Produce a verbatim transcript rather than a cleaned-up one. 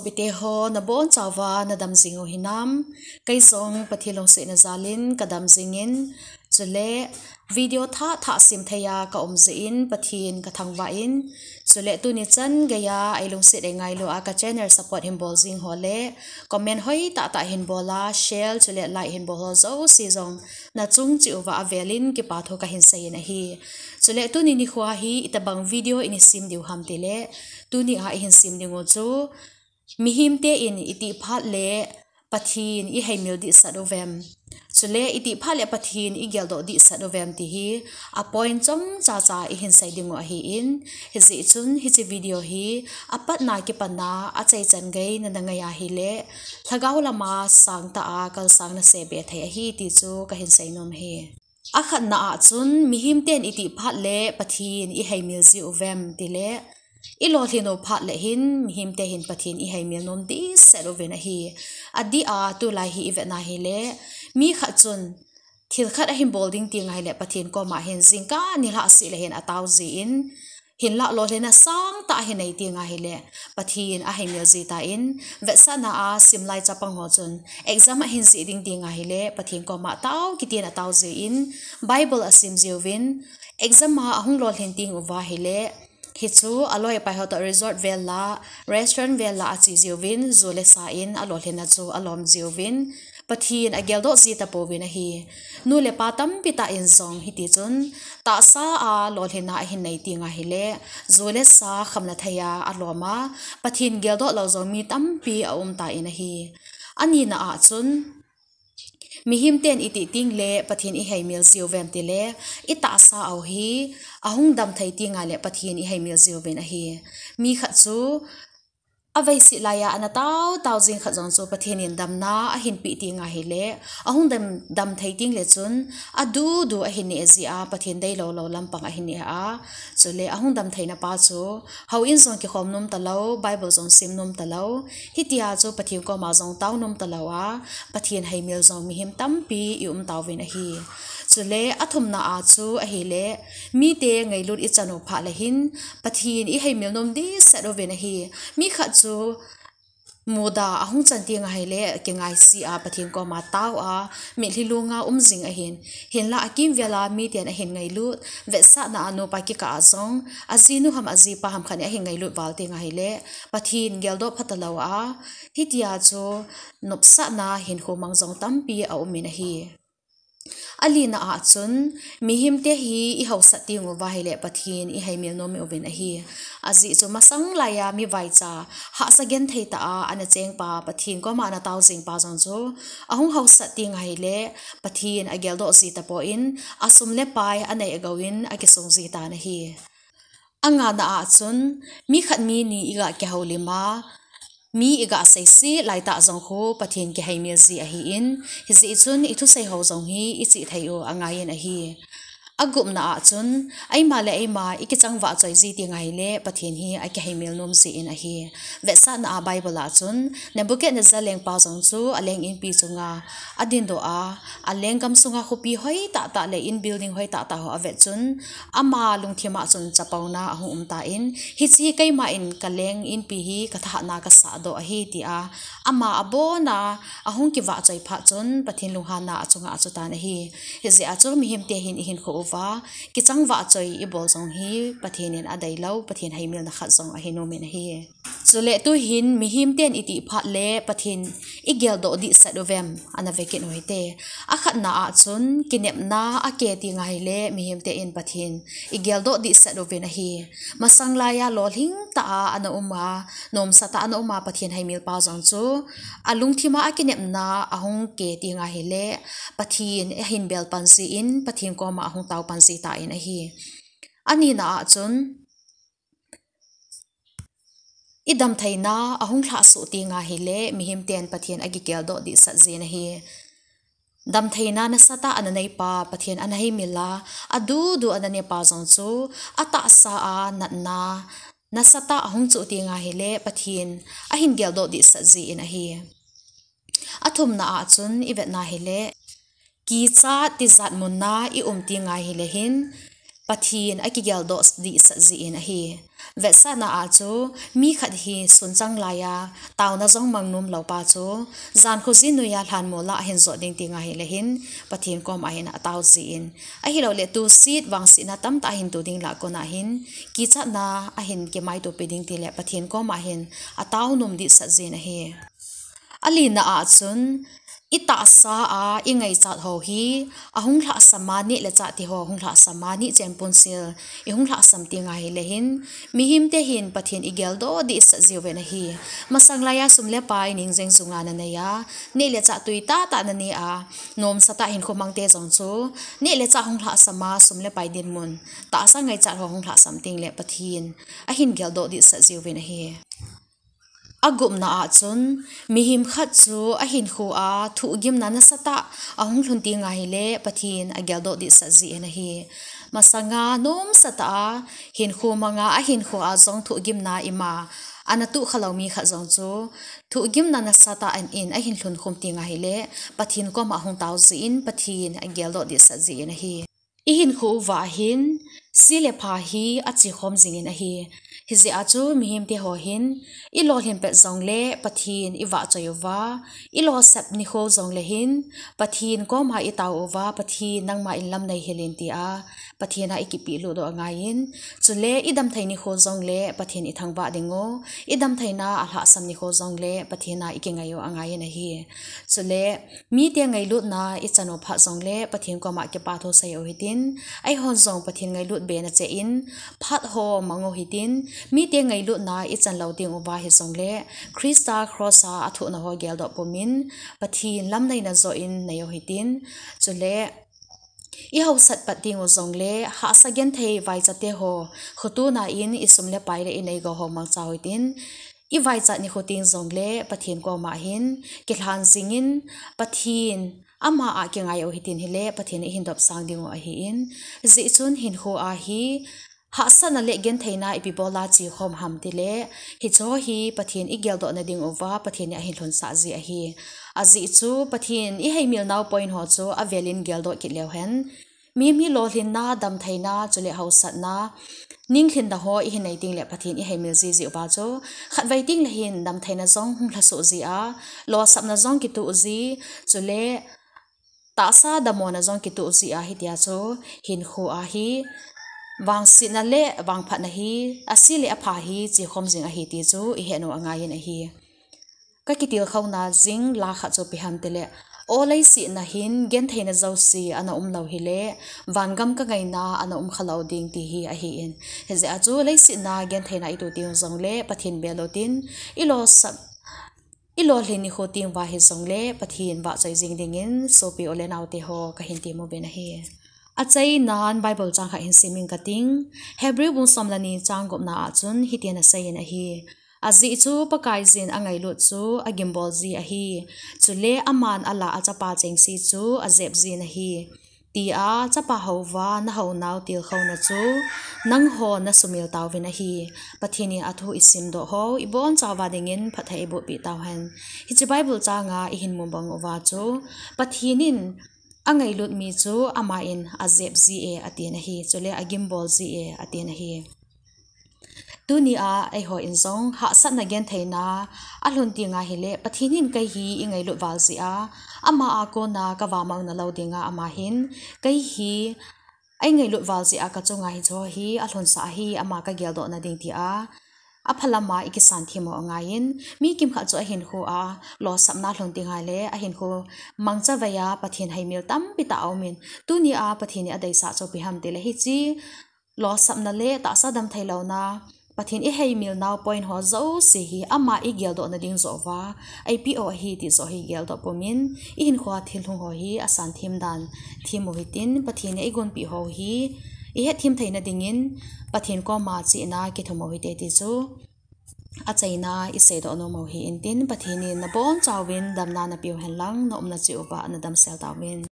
Pite ho, nabon chauva nadam jing u hinam? Kei jong Pathen lungsetna jalin kadam jingin, chule video thah thah sim theiya kaum jeh in Pathen kathangvah in, chule tuni chan geiya eilungset eingailu a ka channel support hinbol jing ho le comment hoi tah tah hinbol a, share chule like hinbol ho jouse jong nachung cheh uva avelin kipa thu kahin seiyin ahi. Chule tuni nikho hi itobang video ina sim diu ham tile, tuni a ihin sim ding u chu, mihemte in itih phat le Pathen iheimil dehset uvem, chule itih phat le Pathen igeldoh dehset uvem ti hi a point chomcha cha ihin sei ding u ahin, hijeh chun hiche video hi apatna kipatna achaichan gei nana ngai ahile, lhagao lama sangtah a kalsang nasei be thei ahi ti chu kahin seinom ahi. Akhatna a chun, mihemten itih phat le Pathen iheimil ji uvem tile, ilolhin u phat le hin mihemte hin Pathen iheimil nom dehset uvin ahi. Adeh a tulai hi ivet na hile, mi khat chun thil khat ahin bol ding ti ngai le Pathen koma hin jingkah nilhah seh le hin atao jin, hinlah lolhinna sangtah ahin nei ti ngai hile Pathen aheimil ji tan, vetsahna a simlai chapang ho chun exam ahin jih ding ti ngai hile Pathen koma tao kitin atao jin, Bible asim jiuvin, exam a ahung lolhin teng uva hile, hichu aloi apai ho toh resort vel la, restaurant vel la ache jiuvin, ju le sa in alolhinna chu alom jiuvin, Pathen ageldoh ji tapouvin ahi. Nu le pa tampi tah in jong hiti chun tahsa a lolhinna ahin nei teng ahile, ju le sa khamna thei a alom a, Pathen geldoh lou jong mi tampi aum tan ahi. Anina a chun, mihemten itih teng le Pathen iheimil ji uvem tile, itahsa u hi ahung dam thei teng le Pathen iheimil ji uvin ahi. Mi khat chu aveiset laiya ana tao tao jing khat jong chu Pathen in damna ahin peh teng ahile, ahung dam, dam thei teng le chun adudu ahin neh ji a, Pathen deilou lou lampang ahin neh a, chule ahung dam theina pa chu houin jong kikhom nom talou, Bible jong sim nom talou, hitia chu Pathen koma jong tao nom talou a, Pathen heimil jong mihem tampi ium tauvin ahi. Chule athumna a chu ahile, mite ngailut ichan u phat le hin Pathen iheimil nom dehset uvin ahi. Mi khat chu muda ahung chan teng ahile, kingaise a Pathen koma tao a, mitlhi lunga um jing ahin. Hinlah akimvel a miten ahin ngailut, vetsahna a nupa kikah a jong, ajinu ham ajipa ham khat in ahin ngailut val teng ahile, Pathen geldoh pha talou a, hitia chu nopsahna hinkho mang jong tampi aumin ahi. Alina a chun, mihemte hi ihaosat teng uva hile Pathen iheimil nom uvin ahi. Ajeh chu masang laiya mi vaicha, hahsa genthei tah a ana cheng pa, Pathen koma ana tao jing pa jong chu, ahung haosat teng ahile Pathen ageldoh ji tapon, asum le pai anei agou in akisung ji tan ahi. Angana a chun, mi khat mi ni iga kihoulim a, mi iga seise laitah jong khu Pathen kiheimil ji ahin, hijeh chun ithusei ho jong hi ichih thei u angaiyin ahi. Agupna a chun, eima le eima ikichang vahchoi ji teng ahile Pathen hi akiheimil nom jin ahi. Vetsahna a Bible a chun, Nebuchadnezzar lengpa jong chu aleng inpi chunga adindoh a, alenggam sunga khopi hoi tah tah le in building hoi tah tah ho avet chun, ama lungthim a chun chapouna ahung um tan, hiche hi keima in kaleng inpi hi kathahatna kasahdoh ahi tia, ama abona ahung kivahchoi phat chun Pathen lunghanna achunga achu tan ahi. Hijeh a chu mihemte hin ihinkho uva kichang vahchoi ibol jong hi Pathen in adeilou, Pathen heimilna khat jong ahi nomin ahi. Chule tuhin mihemten itih phat le Pathen igeldoh dehset uvem, ana vekit u hite. Akhatna a chun kinepna akeh teng ahile mihemte in Pathen igeldoh dehset uvin ahi. Masang laiya lolhing tah a ana um a, nomsa tah a ana um a Pathen heimil pa jong chu, alungthim a akinepna ahung keh teng ahile, Pathen ahin bel pan jin, Pathen koma ahung tao pan ji tan ahi. Anina a chun, idamtheina ahung lhahsuh teng ahile, mihemten Pathen akigeldoh dehset jin ahi. Damtheina nasatah a ana neipa, Pathen ana heimil a, adudu ana nepa jong chu, atahsa a natna nasatah ahung chuh teng ahile, Pathen ahin geldoh dehset jin ahi. Athumna a chun ivetna hile, kichat tijat munna ium teng ahile hin, Pathen akigeldoh dihsah jin ahi. Vetsahna a chu, mi khat hi sunchang laiya taona jong mang nom lou pa chu, jan khojin noiya lhanmol a ahin jot ding ti ngai hile hin, Pathen koma hin atao jin. Ahilouleh tusit vangsetna tamtah ahin to ding lah kona hin, kichatna ahin kimaitopi ding tile Pathen koma hin atao nom dihsah jin ahi. Alina a chun, itahsa a ingaichat ho hi, ahung lhahsam a neh le chah ti ho, hung lhahsam a neh chen ponsil, ihung lhahsam ti ngai hile hin, mihemte hin Pathen igeldoh dihsah jiuvin ahi. Masang laiya sum le pai ning jeng junga nanei a, neh le chah tui tahtah nanei a, nomsa tah hinkho mangte jong chu, neh le chah hung lhahsam a sum le pai dinmun, tahsa ngaichat ho hung lhahsam tengle Pathen ahin geldoh dihsah jiuvin ahi. Agupna a chun, mihem khat chu ahinkho a thohgimna nasatah ahung lhun ti ngai hile Pathen ageldoh dihsah jin ahi. Masanga nomsa tah a hinkho manga ahinkho a jong thohgimna ima ana tohkha lou mi khat jong chu, thohgimna nasatah in ahin lhunkhum ti ngai hile Pathen koma hung tao jin, Pathen ageldoh dihsah jin ahi. Ihinkho uva hin, se le pha hi achekhom jingin ahi. Hijeh a chu mihemte ho hin, ilolhin pet jongle Pathen ivahchoi uva, ilolsep nikho jongle hin, Pathen koma itao uva, Pathen nangma in lam neihil in tia, Pathen a ikipehlut u angaiyin. Chule idamthei nikho jongle Pathen ithangvah ding u, idamtheina alhahsam nikho jongle Pathen a ikingai u angaiyin ahi. Chule mite ngailutna ichan u phat jongle Pathen koma kipathu sei u hitin, eihon jong Pathen ngailut be nache in, phat ho mang u hitin, mite ngailutna ichan lou ding uva hijongle, Christa cross a athohna ho geldoh pumin, Pathen lamneina joh in nei u hitin, chule ihaosat pat ding u jongle, hahsa genthei vaichate ho, khotona in isum le pai le inei go ho mangcha u hitin, ivaichat nikho teng jongle Pathen koma hin kilhan jingin, Pathen ama a kingai u hitin hile Pathen ihin dopsang ding u ahin, hijeh chun hinkho a hi hahsatna le gentheina ipi bol a chekhom ham tile, hicheho hi Pathen igeldohna ding uva Pathen in ahin lhunsah ji ahi. Ajeh chu Pathen iheimil nau point ho chu avelin geldoh kit leu hen, mihem hi lolhinna, damtheina, chule haosatna, ninglhinna ho ihin nei tengle Pathen iheimil jiji uva chu, khatvei tengle hin damtheina jong hung lhasoh ji a, lolsapna jong kitoh ji, chule tahsa damlouna jong kitoh ji a, hitia chu hinkho a hi vangsetna le vangphatna hi, ase le apha hi chekhom jing ahi ti chu ihet u angaiyin ahi. Kakitilkhouna jing la khat chu ipi ham tile, o leiset na hin gentheina jouse ana umlou hile, vangam kangaina ana umkha lou ding ti hi ahin. Hijeh a chu leiset na gentheina ito teng jongle Pathen bel u hitin, ilolsap, ilolhin nikho teng uva hijongle Pathen vahchoi jing dingin sopi u le naote ho kahin temuvin ahi. Achainan Bible chang khat hin simin kating, Hebrew bung som le ni chang gupna a chun hitin aseiyin ahi. Ajeh chu Pakaiyin angailut chu agimbol ji ahi. Chule aman alah a chapa chengse chu ajep jin ahi, tia chapa houva nahounau tilkhouna chu nangho nasumil tauvin ahi. Pathen in athu isimdoh ho ibonchauva dingin phatthei eibohpeh tauhen. Hiche Bible changa ihin mu bang uva chu, Pathen in angailut mi chu ama in ajep ji e atin ahi, chule agimbol ji e atin ahi. Tunia eihon jong hahsatna gentheina alhun tenga hile, Pathen hin kei hi eingailut val jeh a, ama a kona kavamangna lou dinga ama hin, kei hi eingailut val jeh a kachunga hicheho hi alhunsah ahi, ama kageldohna ding tia, aphalama ikisan them u angaiyin, mi kimkhat chu ahinkho a lolsapna lhun tenga le ahinkho mangchaveiya Pathen heimil tampi tah aumin, tunia Pathen in adeisah chu ipi ham tile hiche lolsapna le tahsa damtheilouna, Pathen iheimil nau point ho jouse hi ama igeldohna ding joh uva eipeh u ahi ti joh hi geldoh pumin, ihinkhoa thil lhung ho hi asan them dan them u hitin, Pathen in eigonpeh ho hi ihet them theina dingin Pathen koma chihna kithum u hite ti chu achaina iseidoh nom u hi intin, Pathen in nabonchauvin damna napeu henlang, naumna cheh uva nadamsel tauvin.